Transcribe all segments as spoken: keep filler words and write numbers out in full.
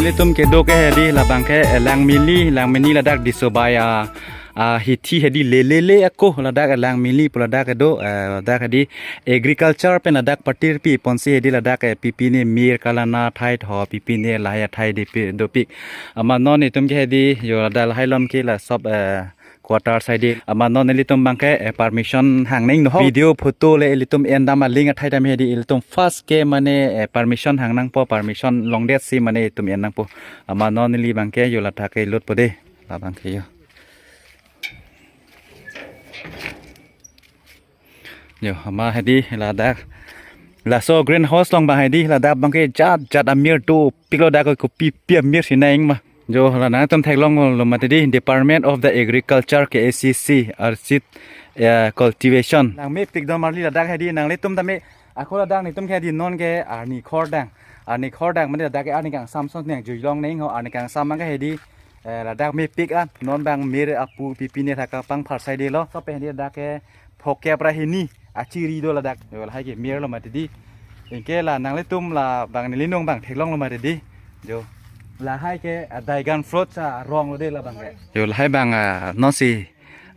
Ilitum kedo ke hedi labang ke, eh, Langmili, Langmili ladak Disobai a, a hithi hedi lelele ako ladak, eh, Langmili pu ladak kedo, eh, ladak hedi agriculture pen ladak patirpi ponsi hedi ladak, eh, pipine mir kalana thai tho pipine lahai athai di pi dopik. Amat non itum ke hedi yo ladak lahai lom ke la sop, eh, quarter side. Amat non ilitum bang ke, eh, permission hang nangji ho. Video photo le ilitum endam aling athai dam hedi ilitum first ke mane, eh, permission hang nangpo, permission longdet si mane itum en nangpo. Amat non ili bang ke yo ladak ke lutpo de. Labang ke yo. Yo, amat hedi ladak. Laso greenhouse along bang hedi ladak bang ke jat jat amir dopiklo dak kopi pi amir si nang ma. Jo, la nangtum theklonglo mati di Department of the Agriculture K A C C, Arsit, eh, Cultivation. Nang mepik dom arli ladak hedi nanglitum tame ako ladak netum ke hedi non ke arni khordang. Arni khordang mane ladak ke arni kangsam son nang juilong nang ho arni kangsam mang ke hedi, eh, ladak mepik an non bang mir apu pipine thaka pangphar saidelo. Sope hedi ladak ke phokep ra hini achiri do ladak. Yo, lahai ke mirlo mati di. Anke la nanglitum labang neli nung bang theklonglo mati di. Jo. Lahai ke, ah, dragon fruit sa aronglo de labang ke. Yo, lahai bang, ah, non si,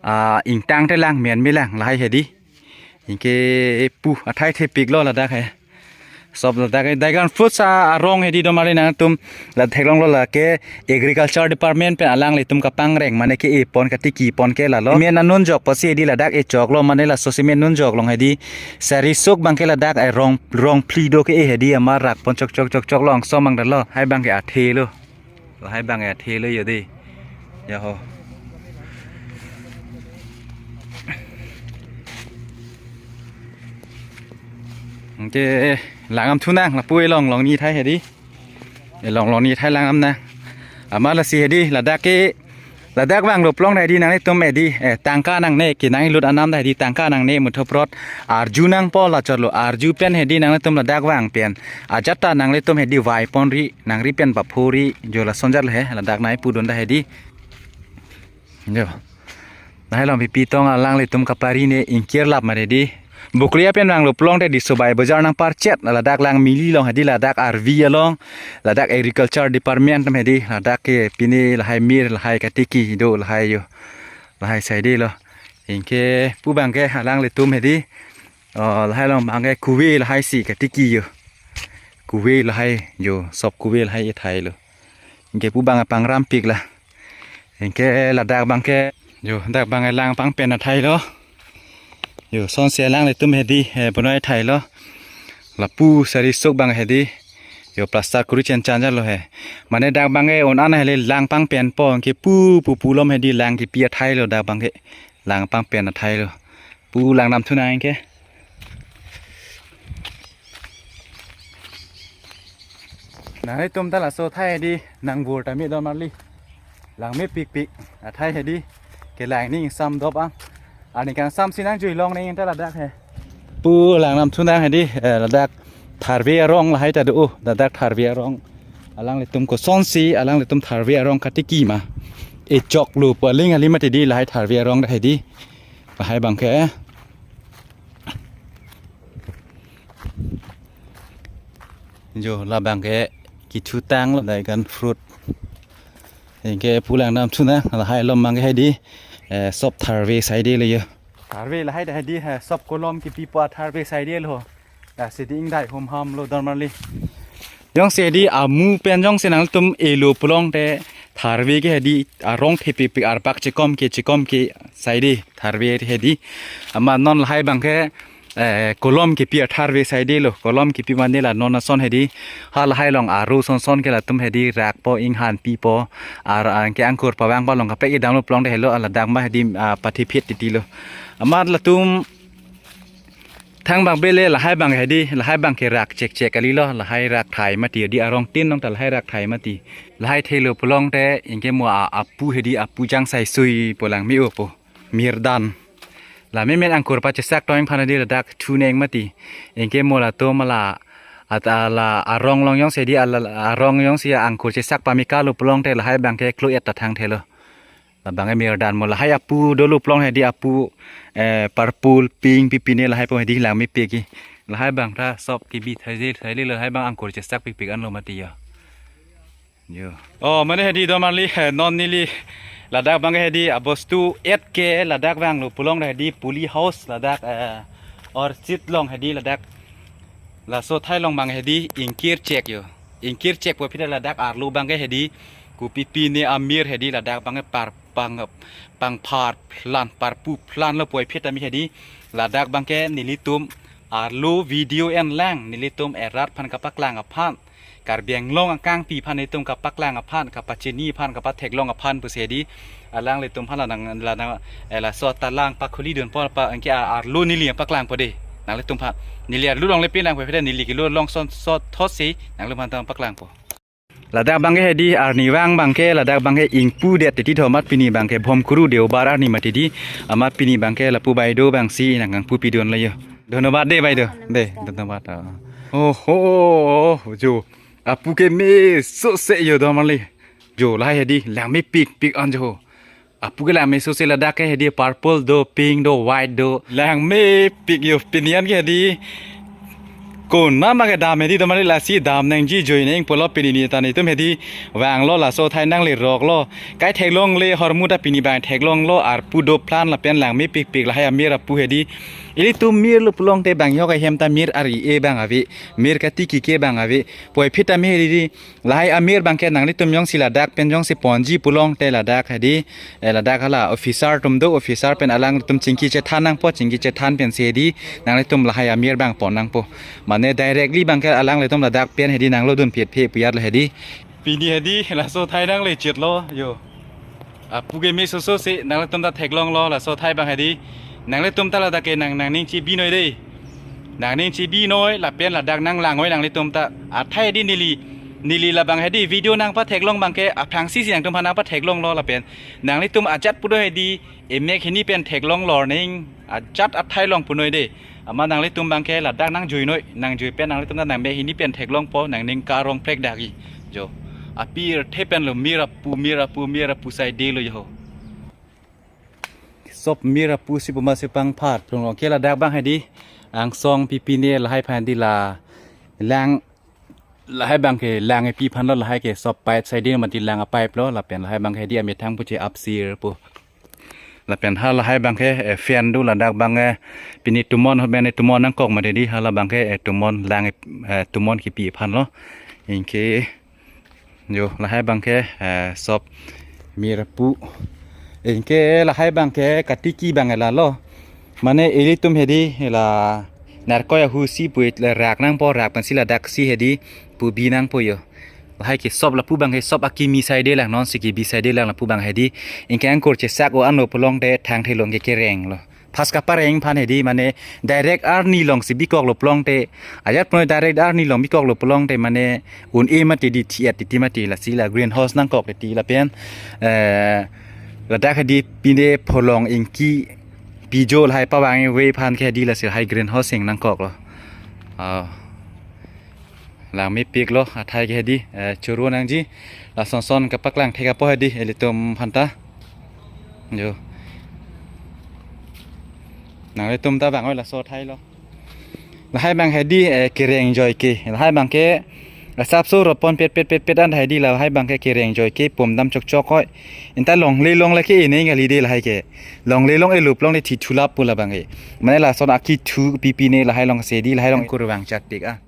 ah, ingtang te lang men mi lang lahai hedi. Anke pu athai thepiklo ladak he. Sop ladak ke dragon fruit sa arong hedi dom arli nangtum la theklonglo la ke Agriculture Department pen alanglitum kapangreng mane ke-e pon katiki pon ke lalo. Cement anun jok pasi hedi ladak e choklo mane laso cement nun jok along hedi sari sok bang ke ladak, eh, rong rong phli do ke-e hedi amat rak pon chok chok chok chok long som mang dalo. Hai bang ke athelo. Lahai bang athelo yo de. Ya ho. Anke langdam thu nang lapu elong longni thai hedi. Elong longni thai langdam nang. Amat lasi hedi ladak ke ladak vanglo pulote hedi nanglitum hedi, eh, tangka nangne ke nanglut anam ta hedi tangka nangne muthoprot arju nangpo la chotlo arju pen hedi nanglitum ladak vang pen ajat ta nanglitum hedi vai ponri nangri pen paphori jo lason jat le he ladak nai pudun ta hedi. Jo. Lahai long pipi tong alanglitum kapari ne ingkir lap mare di. Buklia pen vanglo pulote Disobai Bazar nangparchet ladak Langmili along hedi ladak arvi along ladak Agriculture Department atum hedi ladak ke pine lahai mir lahai katiki do lahai yo. Lahai saidelo. Anke pu bang ke alanglitum hedi. Oh, lahai long bang ke kuve lahai si katiki yo. Kuve lahai yo, sop kuve lahai ethailo. Anke pu bang pangrampik la. Anke ladak bang ke yo, dak bang lang pangpen athailo. Yo, sonsi alanglitum hedi, eh, bonai thailo. Lapu sari sok bang hedi. Yo, plaster kuri chen chan jalo he. Mane dak bang ke on an hele lang pangpenpo anke pu pu pulom hedi lang kipi athailo dak bang ke. Lang pangpen athailo. Pu langdam thu nang ke. Nanglitum ta laso athai hedi nang bur ta me don marli. Lang mepikpik athai hedi. Kelang ning sam dop ang. Arni kangsam si nang juilong ning ta ladak he. Pu langdam thu nang hedi, eh, ladak tharve arong lahai ta do, ladak tharve arong. Alanglitum kosonsi alanglitum tharve arong katiki ma. E choklo pu aling ali mati di lahai tharve arong ta hedi. Lahai bang ke. Jo, labang ke kithutanglo dragon fruit. Anke pu langdam thu nang lahai lom bang ke hedi, eh, sop tharve saidelo yo. Tharve lahai ta hedi, eh, sop kolom kipipo tharve saidelo. Ya sidi ingdai hum hamlo don marli. Jongsi hedi amu pen jongsi nangtum elo pulote tharve ke hedi arong thepikpik arpak chekom ke chekom ke saide tharve hedi. Amat non lahai bang ke, eh, kolom kipi tharve saidelo. Kolom kipi mane la non ason hedi. Ha lahai long aro son son ke latum hedi rakpo inghan pipo. Ar anke angkur pavang palong kaprek idamlo pulote helo ladak ma hedi, ah, pathipit titilo. Amat latum thangbang bele lahai bang hedi, lahai bang ke rak chek chek kalilo, lahai rak thai mati di arong tin nong ta lahai rak thai mati. Lahai thelo pulote anke mo a apu hedi apu jang sai sui pu lang mi opo. Mirdan. La memen angkur pachesak toing phana di ladak thu neng mati. Anke mo latum la at ala arong long jongsi hedi ala arong jongsi angkur chesak pamikalo pulote lahai bang ke klo et ta thangthelo. Labang ke mirdan mo lahai apu dolo pulote hedi apu, eh, purple, pink, pipine lahai po hedi lang mepik ki. Lahai bang ta sop kibi thaile thaile lahai bang angkur chesak pikpik anlo mati ya. Yo. Oh, mane hedi domarli, eh, non neli ladak abang hedi abostu et ke ladak vanglo pulote hedi Puli House ladak, eh, Orchid along hedi ladak laso athai along abang hedi ingkir chek yo. Ingkir chek puvoiphit ladak arlo abang hedi kopi pine amir hedi ladak abang par pang pangphar plan parpu plan lo puvoiphit ami hedi ladak abang ke nelitum arlo video enlang nelitum erat aphan kapaklang aphan Karbi Anglong akangpi aphan nelitum kapaklang aphan kapachini aphan kapatheklong aphan pusi hedi alanglitum aphan lanang lanang, eh, laso athai lang pakhuli dunpo pa anke a- arlo neli paklangpo de nanglitum aphan neli arlo longle pinang puvoiphit neli kelo long son sot thotsi nanglitum aphan tang paklangpo. Ladak abang ke hedi arnivang abang ke ladak abang ke ingpudet titi tho amat pini abang ke Bhomkuru Deobar arni mati di amat pini abang ke lapu baideo abang si nangkangpu pidun lo yo. Dhonnobad de baideo. De, dhonnobad. Oh ho, jo. Apu ke mesose yo domarli. Jo, lahai hedi langmepikpik an jo. Apu ke langmesose ladak ke hedi purple do, pink do, white do. Langmepik yo pini an ke hedi. Konat ma kedam hedi domarli lasi dam nangji joi nang pulo pini neta nelitum hedi vanglo laso athai nangleroklo. Kai theklongle ahormu ta pini abang theklonglo arpu do plan lapen langmepikpik lahai amir apu hedi. Ilitum mir lo pulote bang yok ahem ta mir ari e abang ave. Mir katiki ke abang ave. Puvoiphit ami hedi lahai amir abang ke nanglitum jongsi ladak pen jongsi ponji pulote ladak hedi, eh, ladak hala officer atum do, officer pen alangtum chingki chethan nangpo, chingki chethan pensi hedi nanglitum lahai amir abang pon nangpo. Mane directly abang ke alanglitum ladak pen hedi nanglodun phet phe puyat lo hedi. Pini hedi laso athai nangle chit lo yo. Apu ke mesose nanglitum ta theklonglo laso athai abang hedi. Nanglitum ta ladak ke nang nangning chebinoi de. Nangning chebinoi lapen ladak nanglangoi nanglitum ta. Athai hedi neli neli labang hedi video nangpatheklong abang ke aphrangsi si nangtum aphan nangpatheklonglo lapen nanglitum ajat pudo hedi emek hini pen theklong lor ning ajat athai long punoi de. Amat nanglitum abang ke ladak nangjuinoi, nangjui pen nanglitum ta nangmek hini pen theklongpo, nangning karong prek dagi. Jo. Apirthe pen lo mir apu, mir apu, mir apu sai de lo yo. Sop mir apu si puma si pangphar, plong long ke ladak abang hedi. Angsong pi pine lahai aphan hedi la lang lahai abang ke lang epi aphan lo lahai ke sop pipe sai de mati lang a pipe lo lapen lahai abang ke hedi amethang puche apsir pu. Lapen ha lahai abang ke, eh, fan do ladak abang, eh, pini tumon ho bene tumon nangkok mati di hala abang ke, eh, tumon lang, eh, tumon kipi aphan lo. Anke jo lahai abang ke, eh, sop mir apu. Anke lahai abang ke katiki abang la lo. Mane ilitum hedi la narkoi ahu si puit la rak nangpo rak pensi ladak si hedi pu bi nangpo yo. Lahai ke sop lapu abang ke sop akimi sai de lang non si kibi sai de lang lapu abang hedi. Anke angkur chesak o anlo pulote thangthe long ke kereng lo. Pas kapareng aphan hedi mane direct arni long si bikok lo pulote. Ajat punoi direct arni long bikok lo pulote mane un-e mati di thiat titi mati lasi la greenhouse nangkok titi lapen, eh, ladak hedi pine pholong ingki pijo lahai pavang ave aphan ke hedi lasi lahai greenhouse ing nangkok lo. Ah. Langmepik lo athai ke hedi, eh, choro nangji. Lason son kapaklang thek apo hedi ilitum aphan ta. Jo. Nanglitum ta vangoi laso athai lo. Lahai abang hedi, eh, kereng joi ke. Lahai abang ke asapso ropon pet pet pet pet an hedi lahai abang ke kereng joi ke pum dam chok chok koi. Inta longle longle ke ine ngali de lahai ke. Longle long elup long le thi thulap pu labang ke. Mane lason akithu pi pine lahai long si hedi lahai long kurvang chat tik a.